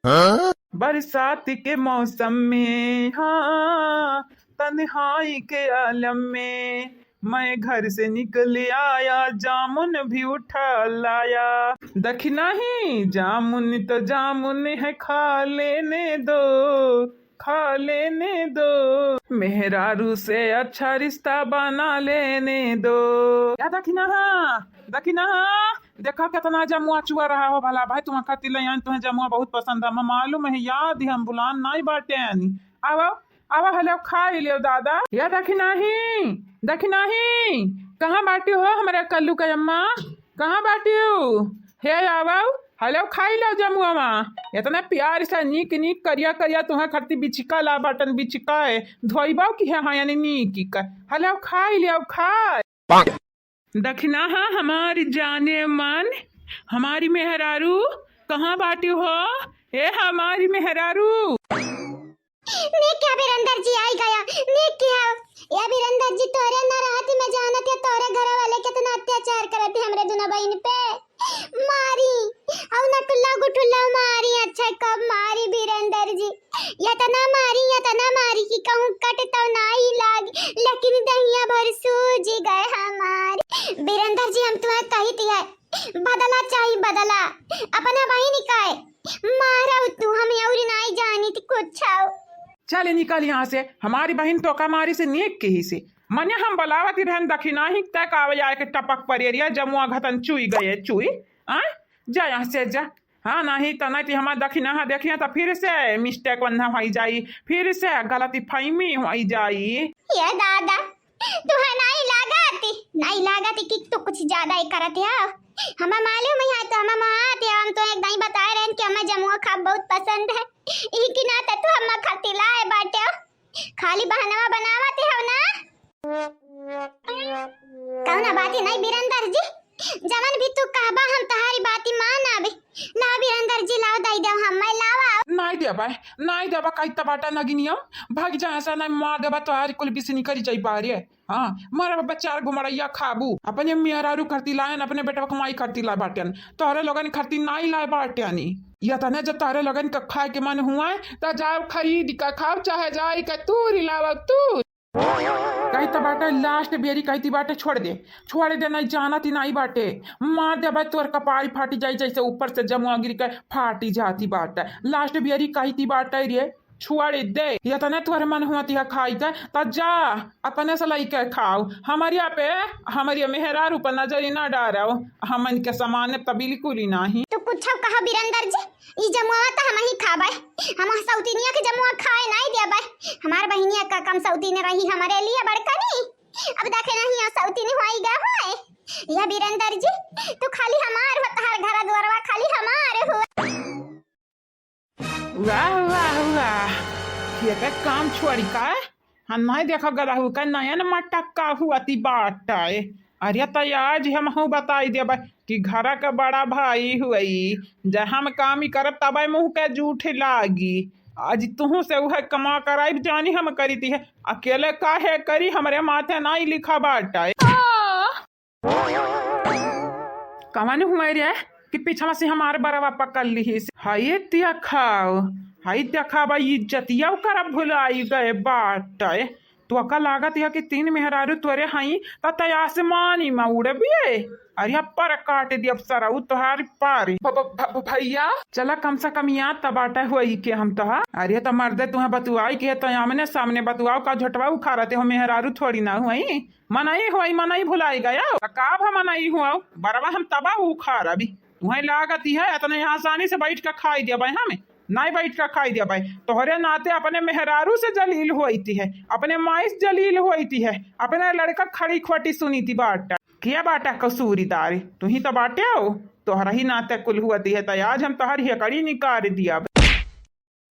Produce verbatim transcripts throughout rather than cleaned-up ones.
हाँ? बरसात के मौसम में, हाँ, तन्हाई के आलम में, मैं घर से निकल आया, जामुन भी उठा लाया। देखी नाही, जामुन तो जामुन है, खा लेने दो, खा लेने दो, मेहरारू से अच्छा रिश्ता बना लेने दो। या देखी ना, हाँ, देखी ना, हाँ, देखा कितना जमुआ चुआ रहा हो भला भाई, तुम्हारे खातिर ले आइन, तुम्हें जमुआ बहुत पसंद है, हमें मालूम है, याद है, हम भुलान नाई बाटे आनी। आवा, आवा, हले खाई लियो दादा। या देखी नाही, देखी नाही, कहाँ बाटी हो हमारे कल्लू का अम्मा? कहाँ बाटी हो? हे आवा, हले खाई लो जमुआ। इतना प्यार से नीक नीक करिया करिया तुम्हें खातिर बिचिका ला बाटन, बिचिका है, धोइबाओ की है, हाँ, यानी नीक का। हले खाई लियो, खाई। दखिना हा हमारी जाने मन, हमारी मेहरारू, कहाँ बाटी हो? ए हमारी मेहरारू। नीक किहा बीरेंदर जी आई गया, नीक किहा। या बीरेंदर जी, तोरे न रहत में जानत या तोरे घर वाले कितना अत्याचार करत है हमरे दुनो बहिन पे। मारी, अउ नटुल्ला गुटुल्ला मारी, अच्छा कब मारी बीरेंदर जी। यतना मारी, यतना मारी कि कहूँ कट तो नाई लाग, लेकिन दहिया भर सूज गए हमार। बीरेंदर जी, हम तुम्हें कही थी है, बदला चाही बदला, अपना बहिन का है, मारा तू, हम अउरी नाई जानी थी कुछ। चले निकल यहाँ से, हमारी बहिन तोका मारी से नीक किहिसे। मने हम बलावत ही रहन दखिना ही तक आवे जाए के टपक परेरिया जमुआ घतन चुई गए चुई। आ? जा यहाँ से जा। हाँ, नहीं तो, नहीं तो हमार दखिना हा देखिया तो फिर से mistake वन्ना होई जाई, फिर से गलती फहमी होई जाई। ये दादा, तुहा नाई लागत, नाई लागत कि तू कुछ ज्यादा ही करत हो। हमें मालूम है तो हमें मात है, हम तो एक दाई बताए रहन कि हमें जमुआ खाब बहुत पसंद है। ई कि ना तो तू हमें खातिर लाए बाटे हो। खाली बहानवा बनावत हो ना। कौना बाती नहीं बीरेंदर जी, जवन भी तू कहबा हम तहारी बाती मान आबे। लाओ बीरेंदर जी, लाओ दई देव हम, मैं लावा। नाई देबा, नाई देबा, कही त बाटा नगिनिया, भाग जा ऐसा नहीं मार देबा, तोहारी कुल बिसनी करी जाई बारे। हाँ, मर बच्चा घुमड़ैया खाबू, अपने मेहरारू खरती लायन, अपने बेटवा कमाई खरती लाए बाटन, तोहरे लोगन खरती नाई लाए बाटनी। या तने जब तोहरे लोगन का खाए के मन हुआ है, त जाओ खरीद का खाओ, चाहे जाए का तूर लावा तूर। कही त बाटे last बेरी कही ती बाटे छोड़ दे, छोड़ दे, नहीं जानत ही नहीं बाटे, मार देबे तोर कपारी फाटी जाई जैसे ऊपर से जमुआ गिर के फाटी जाती बाटे। Last बेरी कही ती बाटे रे, छोड़ दे, यतने तोहरे मन हुआ तिहा खाई के, त जा अपने से लइके खाओ, हमरिया पे, हमरिया मेहरारू पर नजर ही ना डारो, हमन के समान त बिल्कुल ही नहीं। तू कुछ कहा बीरेंदर जी, ई जमुआ त हम ही खाबे, हम सौतिनिया के जमुआ खाए नहीं देबे। हमार बहिनिया का कम सौतिन रही हमरे लिए बड़कनी। अब देखे नहीं, आ सौतिन होई गए होए। या बीरेंदर जी, तू खाली हमार हो, तहार घर दुआरवा खाली हमार हो। वाह, वाह, वाह, ये का काम छोड़ी का? हम नहीं देखा गदहू का नयन मटक्का हुआ ती बाटे। अरे त आज हमहू बताई देबे कि घरा का बड़ा भाई हुई, जब हम काम ही करब तबे मुँह के जूठ लागी। आज तुहू से उहे कमा कराई जानी हम करी ती है, अकेले काहे करी, हमरे माथे नाई लिखा बाटे। कवन हुए रे कि पीछवा से हमार बरवा पकड़ लिहिस। हाय देखा, हाय देखा बा, इज्जतिया ओकर भुलाई गए बाटे। तोका लागत है कि तीन मेहरारू तोरे हई, त तै आसमानी में उड़बिए। अरे पर काट दियब सरऊ तोहार पारी। भ-, भ-, भ-, भैया, चला कम से कम याद त बाटे हुई के हम तोहा। अरे त मर्दे तुहे बतुआई के त आमने सामने बतुआओ, का झोटवा उखाड़ते हो, मेहरारू थोड़ी ना हुई। मनई होई, मनई भुलाई गया। त का भा मनई हुआ, बरवा हम तबा उखाड़बी। तुहैं लागत ही है, इतने आसानी से बैठ के खाई देबै हम? नाई बैठ के खाई देबै। तोहरे नाते अपने मेहरारू से जलील होइत है, अपने माई से जलील होइत है, अपने लड़का खड़ी खोटी सुनीति बाटा। के बाटा कसूरीदार? तुही तो बाटे हो, तोहरा ही नाते कुल हुअत है, त आज हम तोहर हेकड़ी निकाल दिया।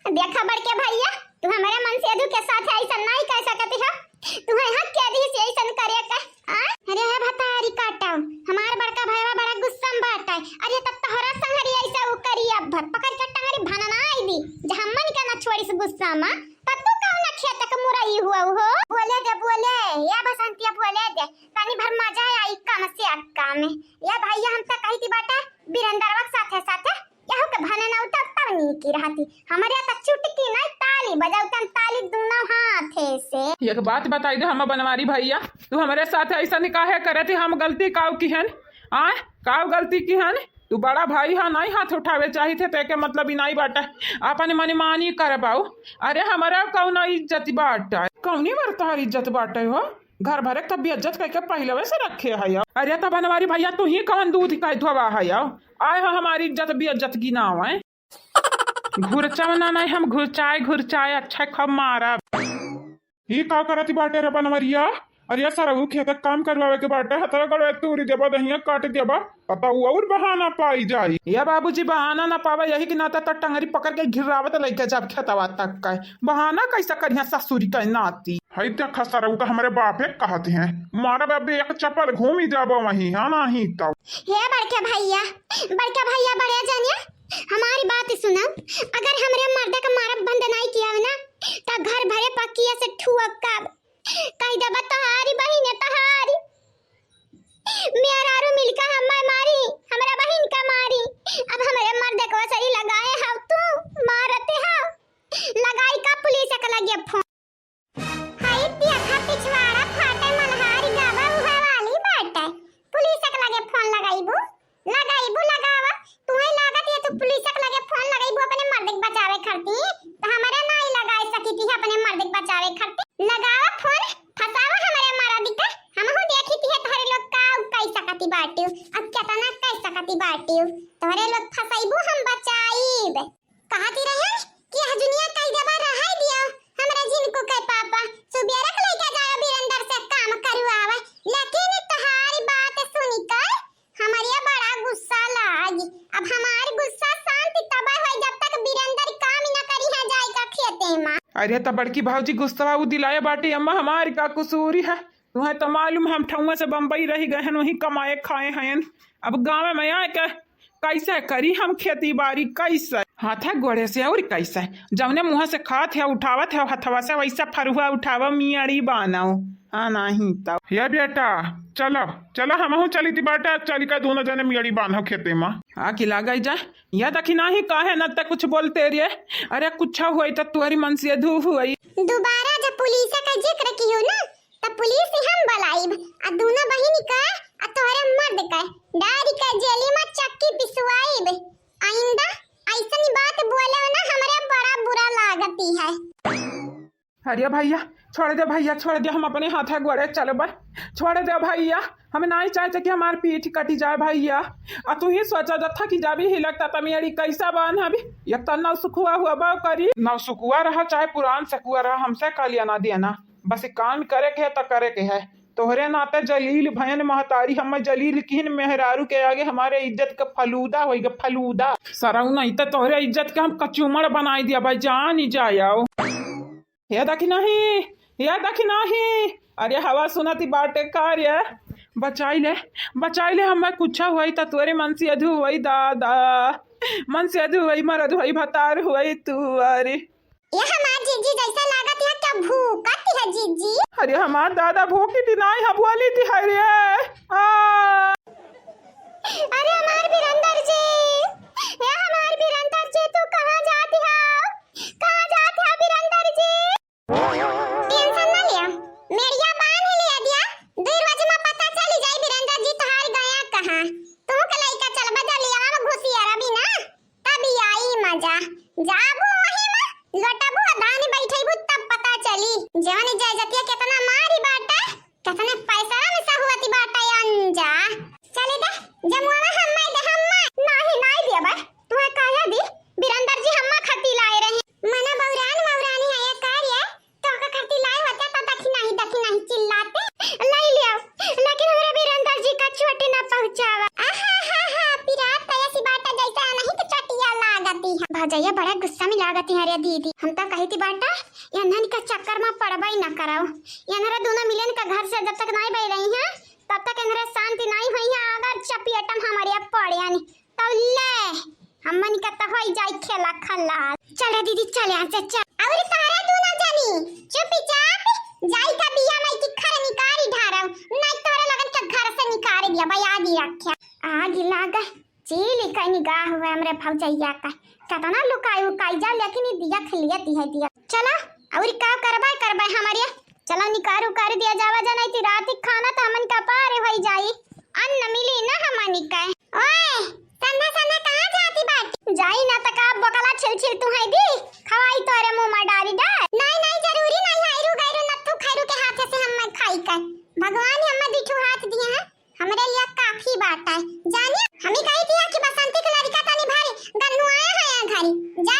देखा बड़के भैया, तू हमारे मनसेधु के साथ ऐसा नहीं कर सकती हो। तुम्हें हक के दी से ऐसा करे का? आ? अरे हे भतारी काटा, हमार बड़का भैया बड़ा गुस्सा में बाटा है। अरे तब तोहरा संगरी ऐसा उ करी, अब भर पकड़ के टंगरी भनना आई दी। जब हमन का ना छोड़ी से गुस्सा में, तब तू कौन खेत के मुरई हुआ हो? बोले दे, बोले, या बसंतिया बोले दे, तनी भर मजा आई कम से कम। या भैया हम तो कही थी बाटा, बीरेंद्रवा के साथे साथे यहू के भने ना उतर तब नीक की रहती। हमरे त चुटकी नहीं, ताली बजावतन, ताली दोनों हाथे से। एक बात बताई दे हम बनवारी भैया, तू हमरे साथ ऐसा नहीं काहे करे थी? हम गलती काऊ किहन? आय, काऊ गलती किहन? तू बड़ा भाई हा, नहीं हाथ उठावे चाही थे, तेके मतलब ही नहीं बाटे। अपन मनमानी करबाऊ। अरे, हमरा कौनो इज्जत बाटे? कौनी मर तोहार इज्जत बाटे हो? घर भरे के तब बेइज्जत करके पहले से रखे है। अरे, तब बनवारी भैया, तू ही कौन दूध का धोवा है? आय हो हमारी इज्जत बेइज्जत की नाव है। घुरचा ना, नहीं हम घुरचाए, घुरचाए, अच्छा खूब मारब। ई का करत बाटे रे बनवरिया? अरे सरऊ, खेत काम करवावे के बाटे, हथवा गड़वे तूरी देबा, दहिया काट देबा, पता उ और बहाना पाई जाई। ये बाबूजी, बहाना ना पावे, यही के नाते त टंगरी पकड़ के घिरावत लइके जाब खेतवा तक का। बहाना कैसे करिया ससुरी का नाती? हई देखा सरऊ का हमरे बापे कहत हैं, मारब अबे एक चप्पल घूमी जाबो वहीं, हाँ नहीं तो। हे बड़के भैया, बड़के भैया, बड़े जनिया, हमारी बात सुनो। अगर हमरे मर्दे का मारब बंद नहीं किया ना, त घर भरे पकिया से ठुअकब। कह देबा तोहारी बहिन है, तोहारी। मेहरारू मिलका हमें मारी, हमरा बहिन का मारी। अब हमरे मर्दे को सही लगाए हव तू, मारते हव। लगाई का पुलिस के लगे फोन? हई देखा पिछवाड़ा फाटे मल्हारी गावा उहे वाली बाटे। पुलिस के लगे फोन लगाईबू? लगाईबू लगावा। तुहे लागत है तू पुलिस के लगे फोन लगाईबू अपने मर्द के बचावे खातिर, त हमरा नाई लगाए सकी थी अपने मर्द के बचावे खातिर। लगावा फोन, फसावा हमरे मर्द के। हमहू देखी थी तोहरे लोग का कई सकती बाटियो, अब केतना कई सकती बाटियो। तोहरे लोग फसाईबू, हम बचाईब। कहती रहन कि यह दुनिया कई देबा रहाई दियो, हमरा जिनको के पापा सुबेरा के लेके जाओ बीरेंद्र से काम करवावे, लेकिन तोहारी बात सुनी कर हमरिया बड़ा गुस्सा लागी। अब हमार गुस्सा शांत तबे होई जब तक बीरेंद्र काम न करी है जाए का खेते में। अरे त बड़की भौजी गुस्सा उ दिलाए बाटी अम्मा, हमार का कसूरी है? तुहे त मालूम हम ठौआ से बम्बई रही गए हन, वहीं कमाए खाए हयन। अब गाँव में आए के कैसे करी हम खेती बाड़ी, कैसे? हाथे गोड़े से और कैसे? जौने मुँह से खात है, उठावत है हथवा से, वैसे फरुआ उठावा, मियाड़ी बानो। हाँ, नहीं तो। या बेटा, चलो, चलो, हमहू चली थी बाटे, चली का दोनों जने मियाड़ी बान्हो खेते में। हाँ, कि लागे जा, या देखी नाही काहे न त कुछ बोलते रे। अरे, कुछ होई त तुहरी मन से धू होई। दोबारा जब पुलिस का जिक्र कियो ना, त पुलिस हम बलाइब, आ दोनों बहिन का, आ तोहरे मर्द का, डारी का जेली में चक्की पिसवाइब। आइंदा ऐसन बात बोले ना, हमरे बड़ा बुरा लागती है। अरे भैया, छोड़ दे भैया, छोड़ दे, हम अपने हाथे गोड़े चलबे। छोड़ दे भैया, हम नाई चाहते कि हमार पीठ कटी जाए भैया। आ तू ही सोचा जथा कि जाबी हिलक त तमियड़ी कैसा बान हबी। एक त नौ सुखुआ हुआ बाव करी, नौ सुखुआ रहा चाहे पुरान सखुआ रहा, हमसे का लेना देना। बस काम करे के है त करे के है। तोहरे नाते जलील भयन महतारी, हम जलील किहन मेहरारू के आगे हमारे इज्जत का फलूदा होई गे, फलूदा। सरऊ नहीं त तोहरे इज्जत के हम कचूमड़ बनाई दिया भाई, जान ही जाओ। या देखी नाही, या देखी नाही। अरे हवा सुनती बाटे का रे? बचाई ले, बचाई ले, हमें कुछ होई त तोरे मन से अधू होई दादा, मन से अधू होई, मरद होई, भतार होई तू। अरे ये हमार जीजी जैसा लागत है क्या भूकत है जीजी? अरे हमार दादा भूकी थी नाही, हम बोली थी है रे। आ। अरे हमार बीरेंद्र जी, ए हमार बीरेंद्र जी, तू कहाँ जाती हो? कहाँ जाती हो बीरेंद्र जी? टेंशन ना लिया, मेरिया बांध ही लिया दिया, दो रोज में पता चली जाई बीरेंद्र जी तोहार गया कहाँ। तू के लइका चल बजा लिया, हम घुसिया रवि ना, तब आई मजा। जाबू वही में, लोटबू धान बैठेबू तब पता चली, जवन जय जतिया कितना मारी बाटा। कितने पैसा में सहुआती बाटा अंजा। चले दे, जमुआ हम्मा दे हम्मा। नाही, नाही देबे। तुहे काहे दी? बीरेंद्र जी हम्मा खाती लाए रहे। मना बौरान मौरानी है ये कार्य। तो का खाती लाए होते तो दखी नाही, दखी नाही चिल्लाते। ले लियो। लेकिन हमरे बीरेंद्र जी का चोट ना पहुँचावा। आहा हा हा, पिरात तो ऐसी बाटा जैसे नहीं तो चटिया लागती है। भौजैया बड़ा गुस्सा में लागती है रे दीदी। हम तो कही थी बाटा, ये नन का चक्कर में पड़बा ही ना कराओ। इनहरे दोनों मिलन का घर से जब तक नाई बह रही हैं, तब तक इनहरे शांति नाई हुई है। अगर चपेट में हमारे अब पड़े यानी, तब ले, हमन का तो होई जाई खेला खला। चल रे दीदी, चल यहाँ से, चल। अउर तारा दोनों जानी, चुपचाप जाई का बिया माई की खर निकारी ढारम, नाई तोरे लगन के घर से निकारी दिया भाई, आगी रखे। आगी लागे। चीली का निगाह हुए हमरे भौजैया का। केतना लुकाई उकाई जाओ, लेकिन ई दिया खिलिया दिया दिया। चला, अउर का करबे करबे हमरे, चला निकार उकार दिया जावा, जा नहीं ती रात ही खाना तो हमन का पार होई जाई, अन्न मिली ना हमनी का। ओए, संधा संधा कहाँ जाती बाटी? जाई ना त का बकला छिल छिल तू है दी, खवाई तोरे मुंह में डारी डार। नहीं नहीं, जरूरी नहीं है, रू गैरू नत्थू खैरू के हाथ से हम खाई कर। भगवान ही हमें दुठू हाथ दिए हैं, हमरे लिए काफी बात है। जानिए, हमी कही दिया कि बसंती के लड़का तनी भारी गन्नू आया है यहाँ घरी। जा